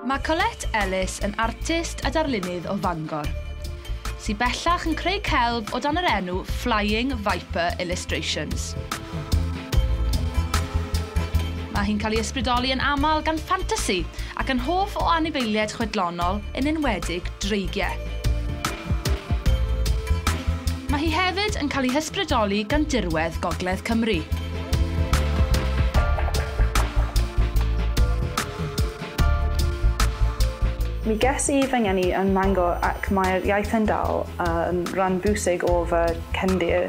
Mae Colette Ellis yn artist a darlunydd o Fangor, sydd bellach yn creu celf o dan yr enw Flying Viper Illustrations. Mae hi'n cael ei ysbrydoli yn aml gan ffantasi ac yn hoff o anifeiliaid chwedlonol, yn enwedig dreigiau. Mae hi hefyd yn cael ei hysbrydoli gan dirwedd Gogledd Cymru. Mi ges i fy ngeni yn Mangor ac mae'r iaith yn dal yn rhan bwysig o fy cefndir,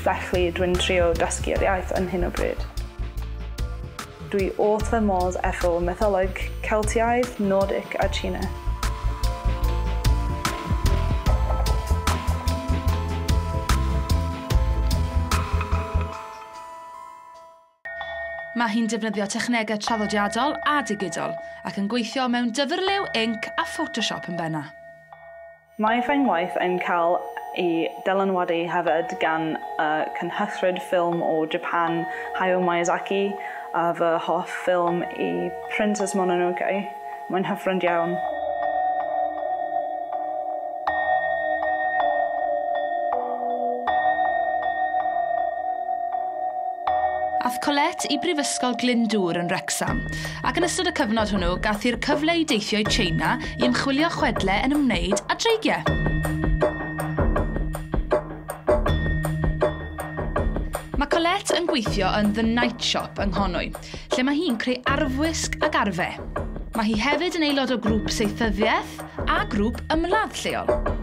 felly dwi'n trio dysgu'r iaith yn hyn o bryd. Dwi wrth fy modd efo mytholeg Celtiaidd, Nordic a China. Mae hi'n defnyddio technegau traddodiadol a digidol ac yn gweithio mewn dyfrliw, inc a Photoshop yn benna. Mae fy ngwaith yn cael ei dylanwadu hefyd gan y cynhyrchydd ffilm o Japan, Hayao Miyazaki, a fy hoff ffilm i Princess Mononoke. Mae'n hyfryd iawn. Ath Colette i Brifysgol Glyndŵr yn Wrecsam, ac yn ystod y cyfnod hwnnw gath hi'r cyfle i deithio i China i ymchwilio chwedle yn ymwneud â dreigiau. Mae Colette yn gweithio yn The Night Shop yng Nghonwy, lle mae hi'n creu arfwisg ac arfe. Mae hi hefyd yn aelod o grŵp saethyddiaeth a grŵp ymladd lleol.